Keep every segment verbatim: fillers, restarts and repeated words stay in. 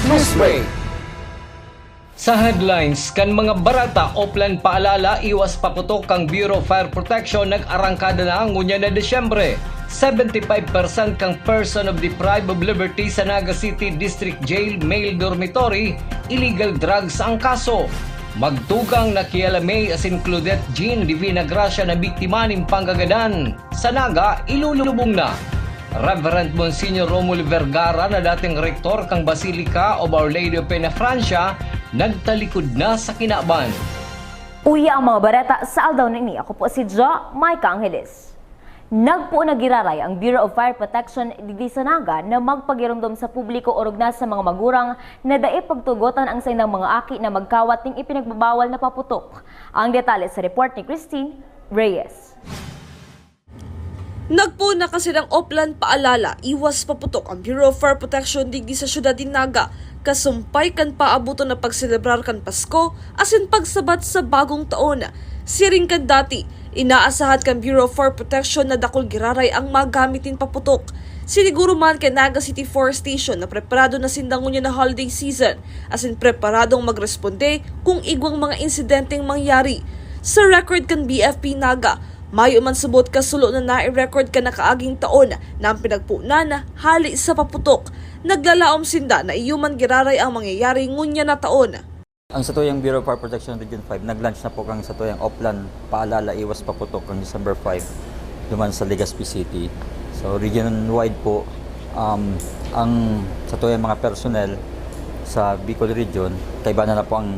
Newsbreak. Sa headlines kan mga bareta, Oplan paalala, iwas paputok kan Bureau of Fire Protection nag-arangkada na ngunyan na Disyembre. Seventy-five percent kan person of deprived of liberty sa Naga City District Jail male dormitory, illegal drugs ang kaso. Magtugang na ki L M A asin Claudette Jean Divina Gracia na biktima nin panggagadan sa Naga, ilulubong na. Reverend Monsignor Romulo Vergara na dating rektor kan Basilica of Our Lady of Peñafrancia, nagtalikod na sa kinaban. Uya ang mga bareta sa aldaw na ini. Ako po si Jo Micah Angeles. Nagpoon na giraray ang Bureau of Fire Protection digdi sa Naga na magpagiromdom sa publiko orog na sa mga magurang na dai pagtugotan ang saindang mga aki na magkawat ning ipinagbabawal na paputok. Ang detalye sa report ni Christine Reyes. Nagpoon na kan Oplan paalala, iwas paputok ang Bureau of Fire Protection digdi sa syudad nin Naga, kasumpay kan paaboton na pagselebrar kan Pasko asin pagsabat sa Bagong Taon. Siring kan dati, inaasahan kan Bureau of Fire Protection na dakul giraray ang magamit nin paputok. Siniguro man kan Naga City Fire Station na preparado na sinda ngunyan na holiday season asin preparadong magresponde kung igwang mga insidenteng mangyari. Sa record kan B F P Naga, mayo man subot kasulo na nai-record kan nakaaging taon na an pinagponan hale sa paputok. Naglalaom sinda na iyo man giraray ang mangyayari ngunyan na taon. Ang satuyang Bureau of Fire Protection Region five nag-launch na po kan satuyang Oplan Paalala Iwas Paputok kan December five duman sa Legazpi City. So region-wide po, um, ang satuyang mga personnel sa Bicol Region, kaiba na na po ang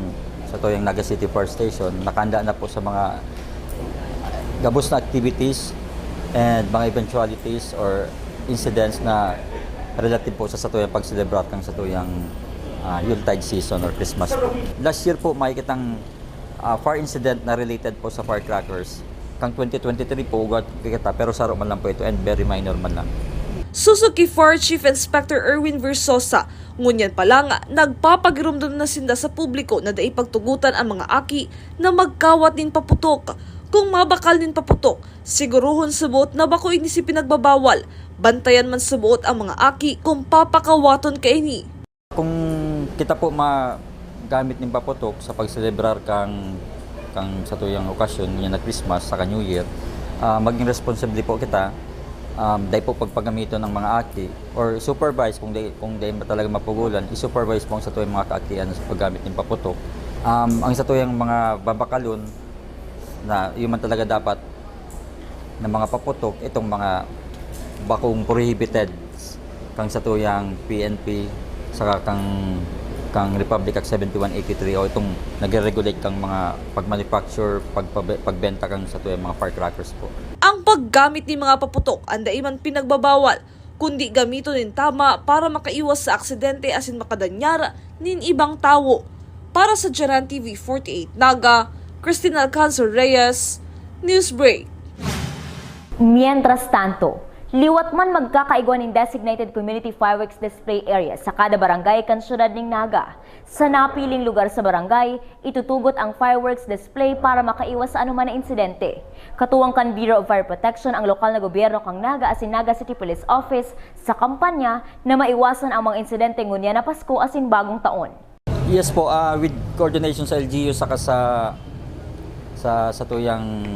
satuyang Naga City Fire Station, nakahanda na po sa mga gabos na activities and mga eventualities or incidents na relative po sa satuyang pagselebrar kan satuyang, ah, Yuletide season or Christmas po. Last year po, may kitang, ah, fire incident na related po sa firecrackers. Kan twenty twenty-three po, ugat kita, pero saro man lang po ito and very minor man lang. Susog ki Fire Chief Inspector Erwin Versosa, ngunyan pa lang, nagpapagiromdom na sinda sa publiko na dai pagtugotan ang mga aki na magkawat nin paputok. Kung mabakal nin paputok, sigurohon subot na bako ini si pinagbabawal. Bantayan man subot ang mga aki kung papakawaton kaini. Kung kita po magamit nin paputok sa pagselebrar kang, kang satuyang okasyon, yan na Christmas, saka New Year, ah, maging responsable po kita. Um, dai po pagpagamiton ang mga aki or supervise kung dai, kung dai talaga mapugulan, i-supervise po ang satuyang mga kaakian sa paggamit nin paputok. Um, ang satuyang mga babakalon na yun man talaga dapat na mga paputok, itong mga bakong prohibited kang satuyang P N P saka kang, kang Republic Act seventy-one eighty-three o itong nagre-regulate kang mga pag-manufacture, pagpabe-, pagbenta kang satuyang mga firecrackers po. Ang paggamit nin mga paputok an dai man pinagbabawal, kundi gamiton nin tama para makaiwas sa aksidente asin makadanyar nin ibang tawo. Para sa Jaran T V forty-eight Naga, Christine Alcanzar Reyes, Newsbreak. Mientras tanto, liwat man magkakaigwa nin designated community fireworks display area sa kada barangay kan syudad nin Naga. Sa napiling lugar sa barangay, itutugot ang fireworks display para makaiwas sa anuman na insidente. Katuwang kan Bureau of Fire Protection ang lokal na gobyerno kan Naga asin Naga City Police Office sa kampanya na maiwasan ang mga insidente ngunyan na Pasko asin Bagong Taon. Yes po, ah, with coordination sa L G U saka sa, sa satuyang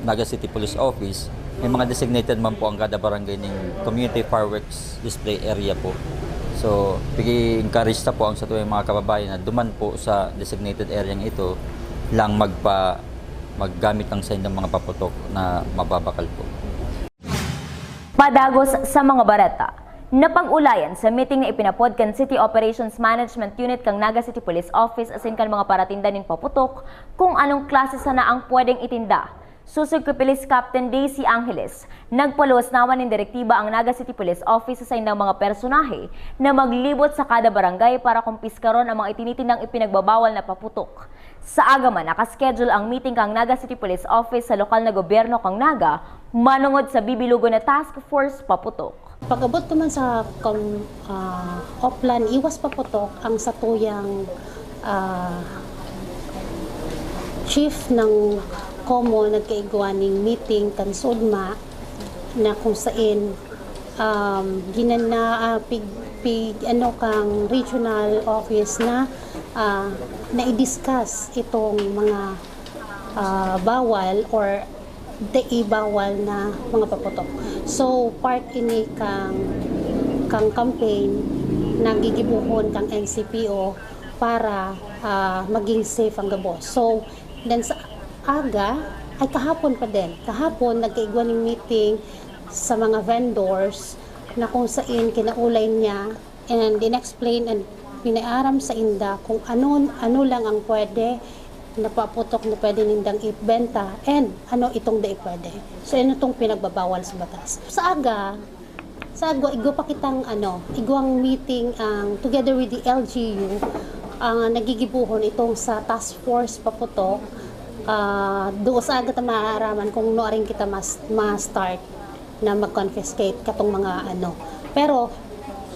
Naga City Police Office, may mga designated man po ang kada barangay ning community fireworks display area po. So, pigi-encourage ta po ang satuyang mga kababayan na duman po sa designated area ito lang magpa-, maggamit ng saindang mga paputok na mababakal po. Padagos sa mga bareta. Napag-ulayan sa meeting na ipinapod kan City Operations Management Unit kan Naga City Police Office asin kan mga paratinda nin paputok kung anong klase sana ang pwedeng itinda. Susog ki Police Captain Daisy Angeles, nagpaluwas naman nin direktiba ang Naga City Police Office sa saindang mga personahe na maglibot sa kada barangay para kumpiskaron ang mga itinitindang ipinagbabawal na paputok. Sa aga man, nakaschedule ang meeting kan Naga City Police Office sa lokal na gobyerno kan Naga manongod sa bibilugon na Task Force Paputok. Pag-abot naman sa kam-, ah, Oplan, iwas paputok ang satuyang, ah, chief ng COMO nagkaigwa ning meeting kan SODMA na kung sain um, ginana-, ah, pig-, pig-, ano, kang regional office na, ah, nai-discuss itong mga, ah, bawal or dai bawal na mga paputok. So, part ini kang, kang campaign na gigibohon kang N C P O para, ah, maging safe ang gabos. So, then sa aga, ay kahapon pa din. Kahapon, nagkaigwa ning meeting sa mga vendors na kung sain kinaulay niya and in-explain and pinaaram sa inda kung ano, ano lang ang pwede na paputok na pwede nindang ibenta and ano itong dai pwede. So, ano itong pinagbabawal sa batas. Sa aga, sa agwa, igwa pa kitang, ano, igwang meeting ang together with the L G U, ang nagigibohon itong sa task force paputok, ah, doon sa aga ta maaraman kung nuaring kita mas, ma-start na mag-confiscate katong mga, ano. Pero,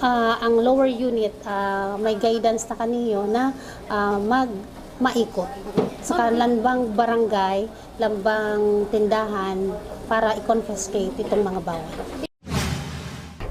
ah, ang lower unit, ah, may guidance na kaniyo na, ah, mag-, maikot sa lambang barangay, lambang tindahan para i-confiscate itong mga bawal.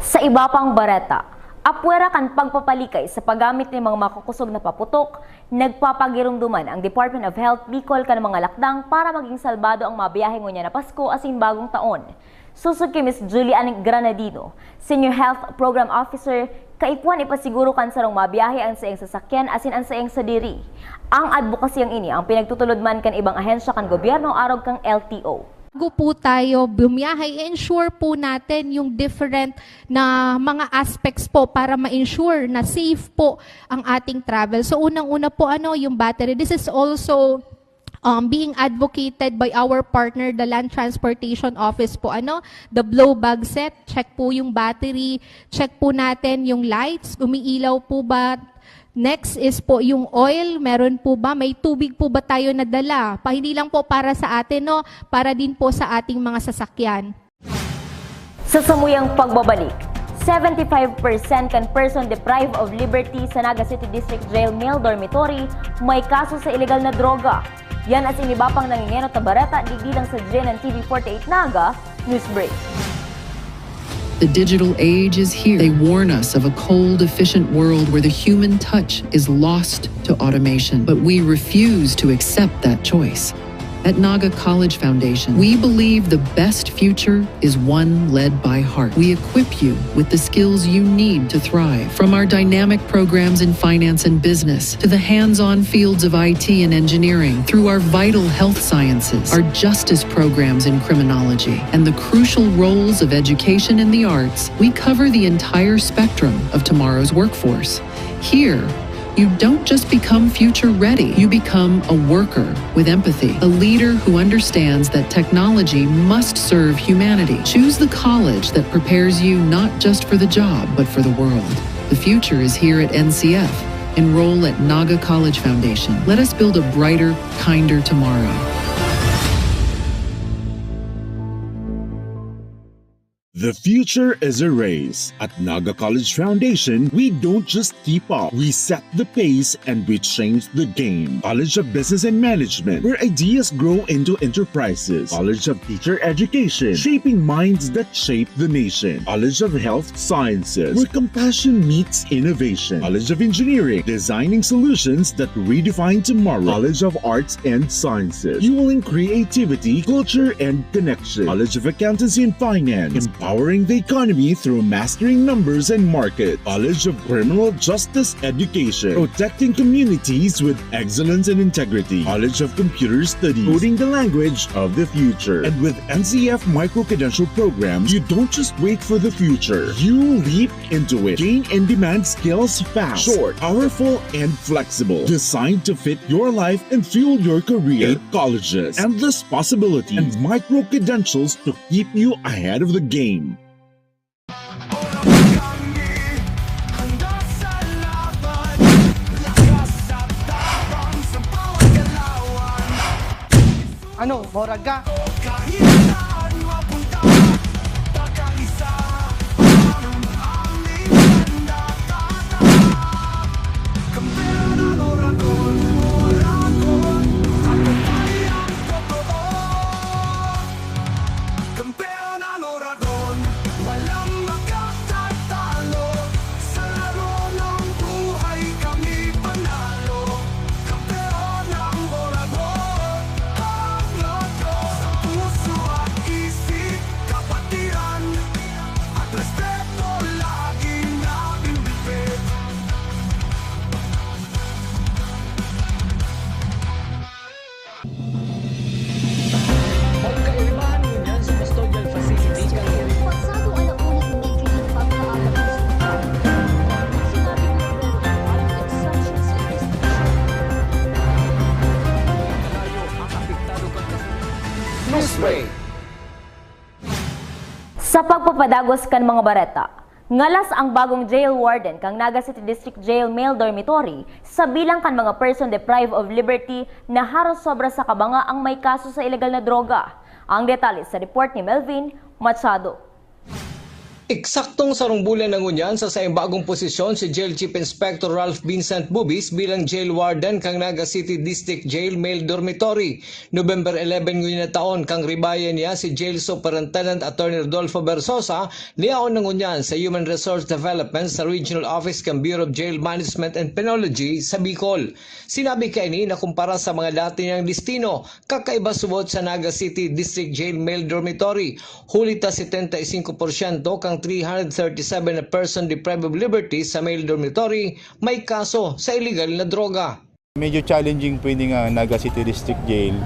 Sa iba pang bareta, apwera kan pagpapalikay sa paggamit nin mga makukusog na paputok, nagpapagiromdoman ang Department of Health Bicol kan mga lakdang para maging salbado ang mabiyahe ngunyan na Pasko asin Bagong Taon. Sosog ki Miss Julie Ann Granadino, Senior Health Program Officer, kaikwan ipasiguro kan sarong mabiyahe an saiyang sasakyan asin an saiyang sadiri. Ang adbokasyang ini ang pinagtutulod man kan ibang ahensya kan gobyerno arog kan L T O. Bago po tayo bumiyahe, i-ensure po natin yung different na mga aspects po para ma-ensure na safe po ang ating travel. So unang-una po ano, yung battery. This is also um, being advocated by our partner, the Land Transportation Office po, ano, the blow bag set, check po yung battery, check po natin yung lights, umiilaw po ba. Next is po yung oil, meron po ba, may tubig po ba tayo nadala? Pa, hindi lang po para sa atin, no? Para din po sa ating mga sasakyan. Sa samuyang pagbabalik, seventy-five percent kan person deprived of liberty sa Naga City District Jail Male Dormitory may kaso sa ilegal na droga. Yan at sa iba pang nangingenot na bareta digdi lang sa G N N T V forty-eight Naga News Break. The digital age is here. They warn us of a cold, efficient world where the human touch is lost to automation. But we refuse to accept that choice. At Naga College Foundation, we believe the best future is one led by heart. We equip you with the skills you need to thrive. From our dynamic programs in finance and business to the hands on fields of I T and engineering, through our vital health sciences, our justice programs in criminology, and the crucial roles of education and the arts, we cover the entire spectrum of tomorrow's workforce. Here, you don't just become future ready, you become a worker with empathy, a leader who understands that technology must serve humanity. Choose the college that prepares you not just for the job, but for the world. The future is here at N C F. Enroll at Naga College Foundation. Let us build a brighter, kinder tomorrow. The future is a race. At Naga College Foundation, we don't just keep up, we set the pace and we change the game. College of Business and Management, where ideas grow into enterprises. College of Teacher Education, shaping minds that shape the nation. College of Health Sciences, where compassion meets innovation. College of Engineering, designing solutions that redefine tomorrow. College of Arts and Sciences, fueling creativity, culture, and connection. College of Accountancy and Finance, empowering the economy through mastering numbers and market. College of Criminal Justice Education, protecting communities with excellence and integrity. College of Computer Studies, coding the language of the future. And with N C F micro-credential programs, you don't just wait for the future. You leap into it. Gain in-demand skills fast, short, powerful, and flexible. Designed to fit your life and fuel your career. Eight colleges, endless possibilities, and micro-credentials to keep you ahead of the game. Ano, maurag ka? Pagpapadagos kan mga bareta. Ngalas ang bagong jail warden kan Naga City District Jail Male Dormitory sa bilang kan mga person deprived of liberty na haros sobra sa kabanga ang may kaso sa ilegal na droga. Ang detalye sa report ni Melvin Machado. Eksaktong sarong bulan na ngunyan sa saiyang bagong posisyon si Jail Chief Inspector Ralph Vincent Bubis bilang Jail Warden kan Naga City District Jail Male Dormitory. November eleven ngunyan na taon, kang ribaya niya si Jail Superintendent Attorney Rodolfo Bersosa, niyaon na ngunyan sa Human Resource Development sa Regional Office kan Bureau of Jail Management and Penology sa Bicol. Sinabi kaini na kumpara sa mga dati niyang destino, kakaiba subot sa Naga City District Jail Male Dormitory. Huli ta setenta y cinco porsyento kang three hundred thirty-seven na person deprived of liberty sa male dormitory may kaso sa iligal na droga. Medyo challenging po ini nga Naga City District Jail.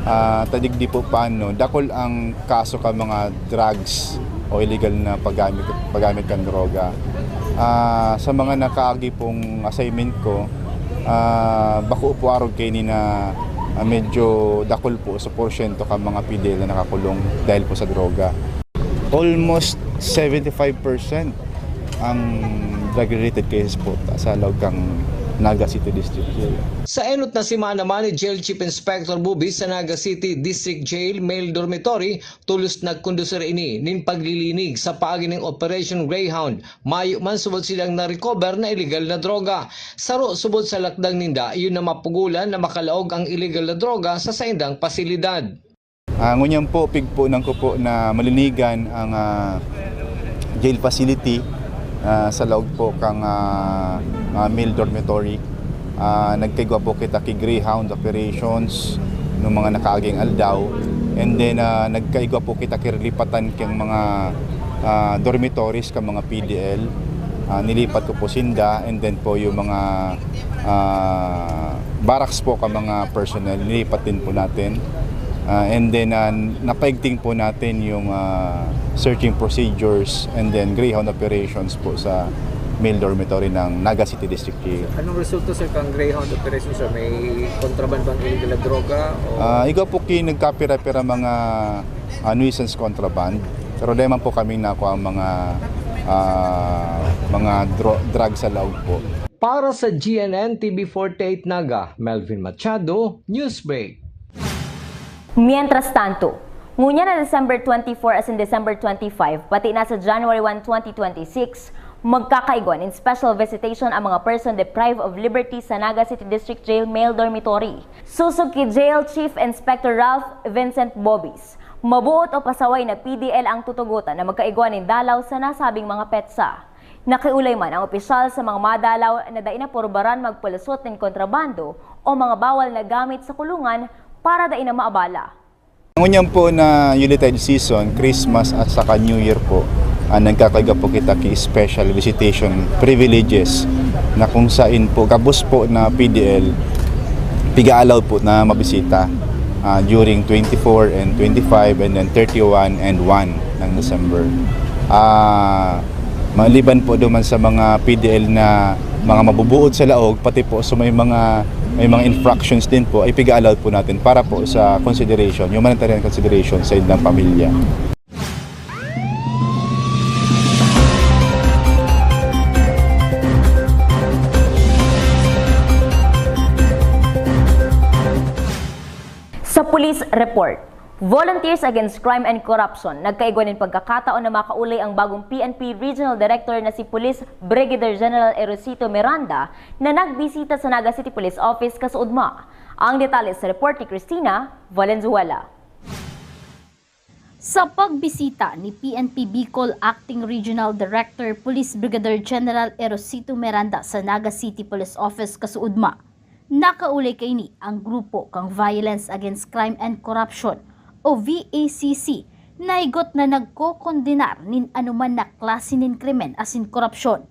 Ah, tadigdi po paano, dakol ang kaso ka mga drugs o illegal na paggamit, paggamit kan droga. Ah, sa mga nakaagi pong assignment ko, ah, bako po arog kaini na ah, medyo dakol po sa porsyento ka mga P D L na nakakulong dahil po sa droga. Almost seventy-five percent ang drug-related cases po sa loob kang Naga City District Jail. Sa enot na semana man ni Jail Chief Inspector Bubis sa Naga City District Jail Male Dormitory, tolos nagkondusir ini nin paglilinig sa paagi nin Operation Greyhound. Mayo man subot silang na-recover na illegal na droga. Saro subot sa lakdang ninda, iyo na mapugulan na makalaog ang illegal na droga sa saindang pasilidad. Ah, ngunyan po, pigpunan ko po na malinigan ang ah, jail facility ah, sa laog po kang ah, ah, male dormitory. Ah, nagkaigwa po kita ki Greyhound operations nung mga nakaaging aldaw. And then ah, nagkaigwa po kita ki lipatan kang mga ah, dormitories ka mga P D L. Ah, nilipat ko po sinda, and then po yung mga ah, barracks po ka mga personnel, nilipat din po natin. Ah, and then ah, napaigting po natin yung ah, searching procedures and then Greyhound operations po sa male dormitory ng Naga City District Jail. Anong resulta, sir, kang Greyhound operation, sir? May kontraband bang illegal na droga? O... Ah, igwa po ki nagkapira-pira mga ah, nuisance contraband. Pero di man po kaming nakuha ang mga ah, mga dro- drug sa laog po. Para sa G N N T V forty-eight Naga, Melvin Machado, Newsbreak. Mientras tanto, ngunyan na December twenty-four asin December twenty-five, pati na sa January one, twenty twenty-six, magkakaigwa nin special visitation ang mga person deprived of liberty sa Naga City District Jail Male Dormitory. Sosog ki Jail Chief Inspector Ralph Vincent Bobis, mabuot o pasaway na P D L ang tutugotan na magkaigwa nin dalaw sa nasabing mga petsa. Nakiulay man ang opisyal sa mga madalaw na dai na porbaran magpalusot nin kontrabando o mga bawal na gamit sa kulungan para dai na maabala. Ngunyan po na Yuletide season, Christmas at saka New Year po, ah, nagkakaigwa po kita ki special visitation privileges na kung sain po gabos po na P D L piga-allow po na mabisita ah, during twenty-four and twenty-five and then thirty-one and one ng December. Ah, maliban po duman sa mga P D L na mga mabubuod sa laog, pati po sa may mga may mga infractions din po ay piga-allow po natin para po sa consideration, humanitarian consideration sa ilang pamilya. Sa police report, Volunteers Against Crime and Corruption nagkaigwa nin pagkakataon na makaulay ang bagong P N P Regional Director na si Police Brigadier General Erosito Miranda na nagbisita sa Naga City Police Office kasuodma. Ang detalye sa report ni Christina Valenzuela. Sa pagbisita ni P N P Bicol Acting Regional Director Police Brigadier General Erosito Miranda sa Naga City Police Office kasuodma, nakaulay kaini ang grupo kang Violence Against Crime and Corruption o V A C C na higot na nagkokondenar nin anoman na klase nin krimen asin korupsyon.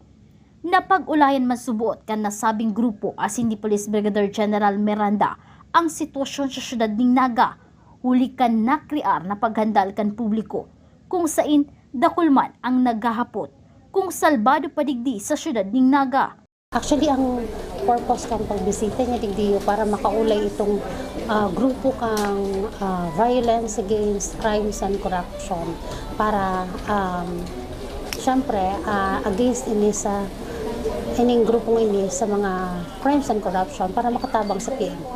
Napag-ulayan man suboot kan nasabing grupo asin ni Police Brigadier General Miranda ang sitwasyon sa syudad ning Naga, huli kan nakrear na paghandal kan publiko, kung sain dakul man ang naghahapot kung salbado pa digdi sa syudad ning Naga. Actually, ang purpose kang pagbisita niya digdi para makaulay itong Ah, grupo kang, ah, Violence Against Crimes and Corruption para, um, siyempre, ah, against ini sa, ining grupong ini sa mga crimes and corruption para makatabang sa P N P.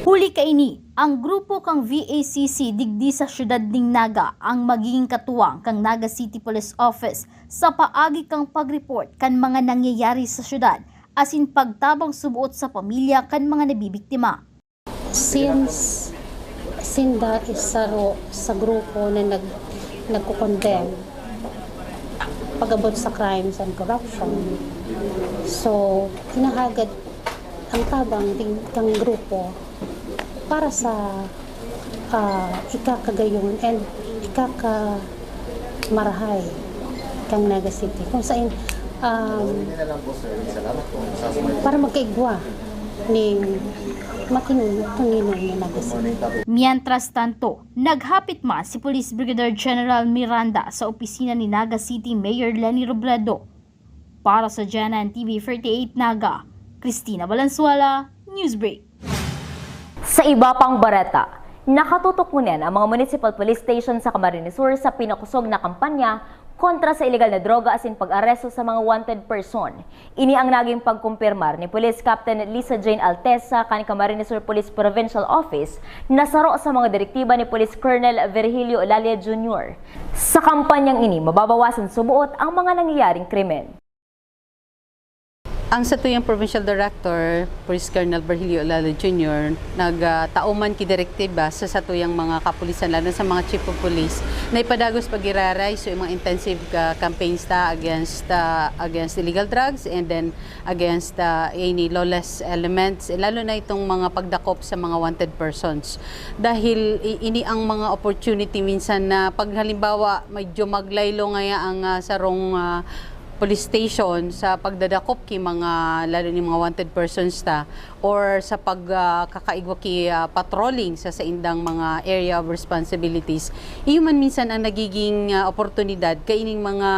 Huli kaini, ang grupo kang V A C C digdi sa siyudad ning Naga ang magiging katuwang kang Naga City Police Office sa paagi kang pag-report kan mga nangyayari sa siyudad asin pagtabang subuot sa pamilya kan mga nabibiktima. Since sinda is saro sa grupo na nag nagko-condemn pag-abot sa crimes and corruption, so hinahagad ang tabang din kang grupo para sa, ah, ikakagayon and ikaka marahay kang Naga City, kung sain, um, para magkaigwa ning matinong-tinginon na Naga City. Mientras tanto, naghapit man si Police Brigadier General Miranda sa opisina ni Naga City Mayor Leni Robredo. Para sa G N N T V forty-eight Naga, Christina Valenzuela, Newsbreak. Sa iba pang bareta, nakatutok ngunyan ang mga municipal police station sa Camarines Sur sa pinakusog na kampanya kontra sa ilegal na droga asin pag-aresto sa mga wanted person. Ini ang naging pagkumpirmar ni Police Captain Lisa Jane Altesa kan Camarines Sur Police Provincial Office na saro sa mga direktiba ni Police Colonel Virgilio Olalia Junior. Sa kampanyang ini, mababawasan subuot ang mga nangyayaring krimen. Ang satuyang Provincial Director, Police Colonel Virgilio Olala Junior, nagtao man ki direktiba sa satuyang mga kapulisan, lalo sa mga chief of police, na ipadagos pag-iraray so mga intensive ah, campaigns ta against ah, against illegal drugs and then against ah, any lawless elements, lalo na itong mga pagdakop sa mga wanted persons. Dahil i- ini ang mga opportunity minsan na pag halimbawa medyo maglaylo ngaya ang ah, sarong ah, police station sa pagdadakop ki mga, lalo ni mga wanted persons ta, or sa pag ah, kakaigwa ki ah, patrolling sa saindang mga area of responsibilities. Iyo man minsan ang nagiging ah, oportunidad kaining mga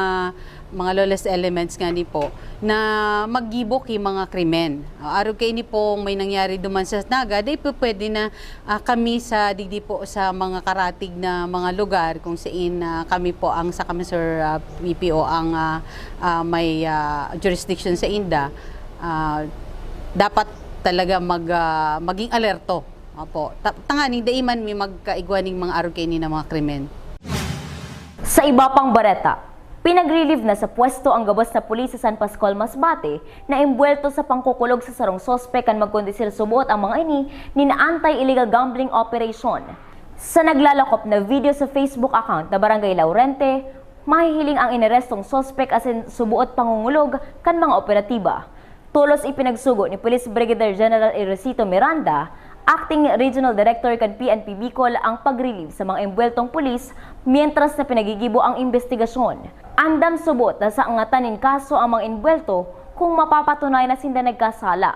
mga lawless elements nga ni po na maggibo ki mga krimen. Ah, arog kaini pong may nangyari duman sa Naga, dai po pwede na ah, kami sa digdi po sa mga karatig na mga lugar kung siin ah, kami po ang sa kami Sir ah, P P O ang ah, ah, may ah, jurisdiction sa inda, ah, dapat talaga mag ah, maging alerto. Opo. Ta- tanganing dai man mi magkaigwa ning mga arog kaini na mga krimen. Sa iba pang bareta, pinag-relieve na sa pwesto ang gabos na pulis sa San Pascual, Masbate, na imbwelto sa pangkukulog sa sarong sospek kan magkondusir subuot ang mga ini nin anti-illegal gambling operation. Sa naglalakop na video sa Facebook account na Barangay Laurente, mahihiling ang inarestong sospek asin subuot pangungulog kan mga operatiba. Tolos ipinagsugo ni Police Brigadier General Erecito Miranda, Acting Regional Director kan P N P Bicol, ang pag-relieve sa mga imbweltong pulis, mientras na pinagigibo ang imbestigasyon. Andam subot na sa angatan nin kaso ang mga imbwelto kung mapapatunayan na sinda nagkasala.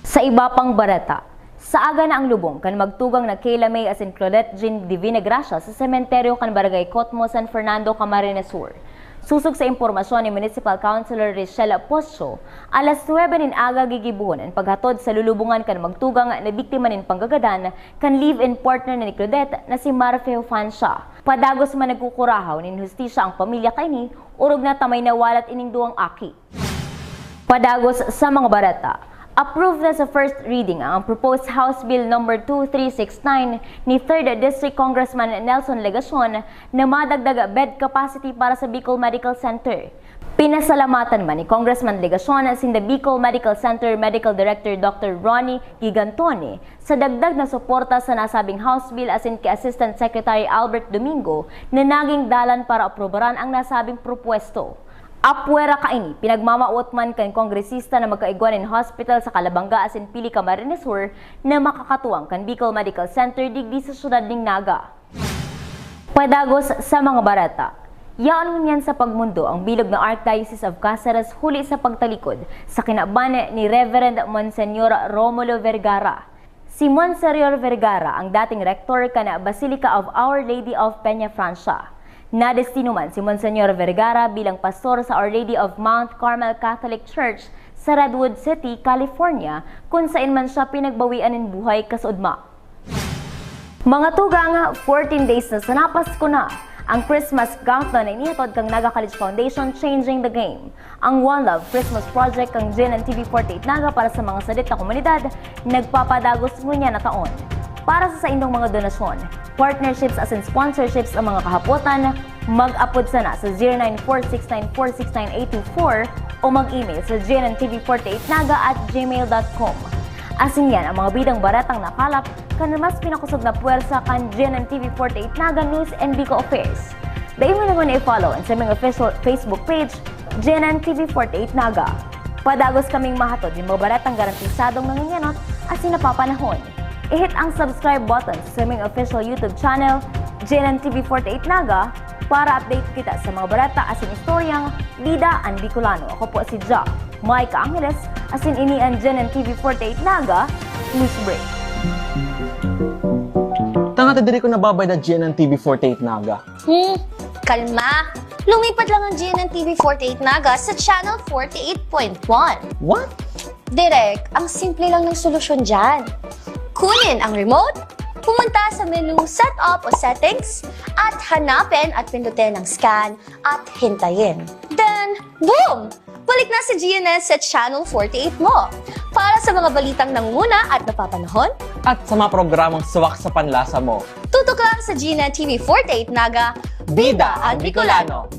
Sa iba pang bareta, sa aga na ang lubong kan magtugang na Kayla May asin Claudette Jean Divina Gracia sa sementeryo kan Barangay Cotmo, San Fernando, Camarines Sur. Sosog sa impormasyon ni Municipal Councilor Richelle Poscio, alas nuebe nin aga gigibohon an paghatod sa lulubongan kan magtugang na biktima nin panggagadan kan live-in partner na ni Claudette na si Mar Feofancia. Padagos man nagkukurahaw nin hustisya ang pamilya kaini, orog na ta may nawalat ining duwang aki. Padagos sa mga bareta, approve na sa first reading ang proposed House Bill number two three six nine ni Third District Congressman Nelson Legacion na madagdag bed capacity para sa Bicol Medical Center. Pinasalamatan man ni Congressman Legacion sinda Bicol Medical Center Medical Director Doctor Ronnie Gigantone sa dagdag na suporta sa nasabing House Bill asin kay Assistant Secretary Albert Domingo na naging dalan para aprubaran ang nasabing propuesto. Apwera kaini, pinagmamawot man kan kongresista na magkaigwa nin hospital sa Calabanga asin Pili, Camarines Sur na makakatuwang kan Bicol Medical Center digdi sa siyudad nin Naga. Padagos sa mga bareta. Yaon ngunyan sa pagmundo ang bilog na Archdiocese of Caceres huli sa pagtalikod sa kinaban ni Reverend Monsignor Romulo Vergara. Si Monsignor Vergara ang dating rektor kan Basilica of Our Lady of Peña Francia. Nadestino man si Monsignor Vergara bilang pastor sa Our Lady of Mount Carmel Catholic Church sa Redwood City, California, kun sain man siya pinagbawian nin buhay kasuodma. Mga tugang, fourteen days na sana Pasko na. Ang Christmas countdown na inihatod kan Naga College Foundation, Changing the Game. Ang One Love Christmas Project kan G N N T V forty-eight Naga para sa mga sadit na komunidad, nagpapadagos ngunyan na taon. Para sa saindong mga donasyon, partnerships asin sponsorships an mga kahapotan, mag-apod sana sa zero nine four six nine four six nine eight two four o mag-email sa G N N T V forty-eight Naga at gmail dot com. Asin yan ang mga bidang baretang nakalap kan mas pinakosog na pwersa kan G N N T V forty-eight Naga News and Bicol Affairs. Dai mo na ngunyan i-follow an saming official Facebook page, G N N T V forty-eight Naga. Padagos kaming mahatod nin mga baretang garantisadong nangunyanot asin napapanahon. I-hit ang subscribe button sa saming official YouTube channel, G N N T V forty-eight Naga, para update kita sa mga bareta asin istoryang bida an Bicolano. Ako po si Ja Micah Angeles, asin ini an G N N T V forty-eight Naga News Break. Tanga ta diri ko nababayad na G N N T V forty-eight Naga. Hmm, kalma. Lumipat lang ang G N N T V forty-eight Naga sa Channel forty-eight point one. What? Direk, ang simple lang ng solusyon dyan. Kunin ang remote, pumunta sa menu Setup o Settings, at hanapin at pindutin ang Scan at hintayin. Then, boom! Balik na si G N S sa Channel forty-eight mo. Para sa mga balitang nangunguna at napapanahon, at sa mga programang swak sa panlasa mo, tutok lang sa G N N T V forty-eight Naga, Bida ang Bicolano.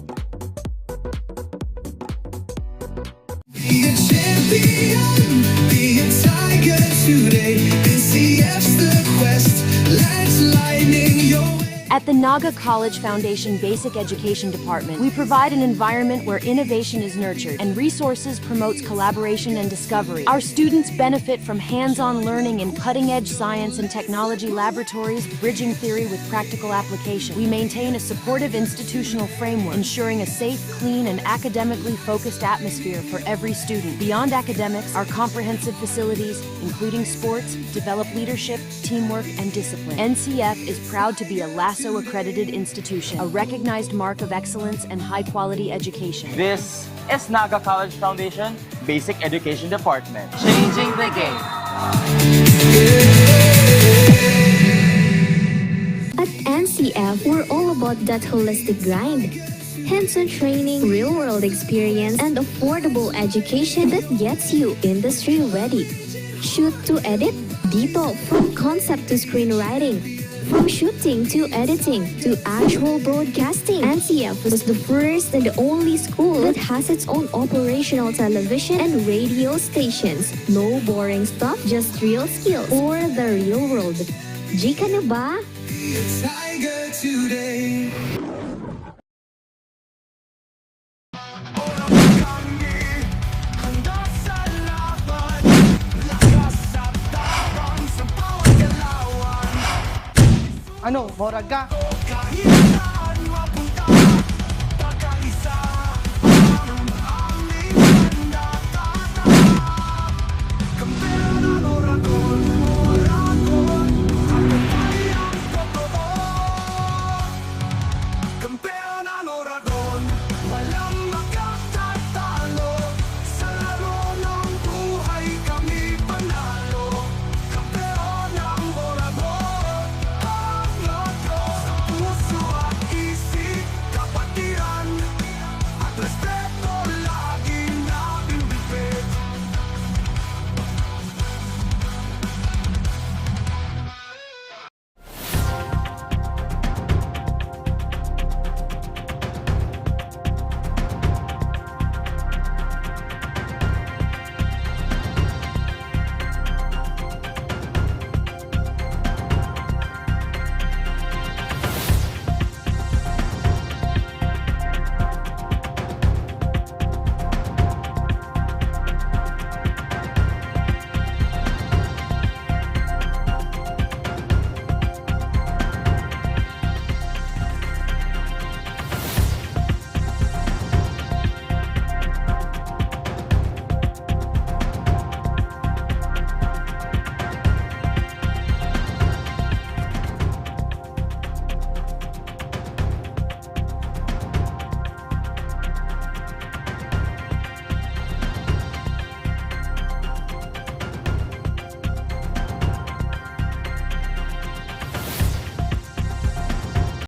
Be a champion, be a tiger today. N C F's the quest, let's lightning your way. At the Naga College Foundation Basic Education Department, we provide an environment where innovation is nurtured and resources promotes collaboration and discovery. Our students benefit from hands-on learning in cutting-edge science and technology laboratories, bridging theory with practical application. We maintain a supportive institutional framework, ensuring a safe, clean, and academically focused atmosphere for every student. Beyond academics, our comprehensive facilities, including sports, develop leadership, teamwork, and discipline. N C F is proud to be a LASO-accredited institution, a recognized mark of excellence and high-quality education. This is Naga College Foundation Basic Education Department. Changing the game. At N C F, we're all about that holistic grind. Hands-on training, real-world experience, and affordable education that gets you industry-ready. Shoot to edit? Dito, from concept to screenwriting, from shooting to editing to actual broadcasting, N C F was the first and only school that has its own operational television and radio stations. No boring stuff, just real skills for the real world. G ka na ba? Be a tiger today. Ano, morag ka?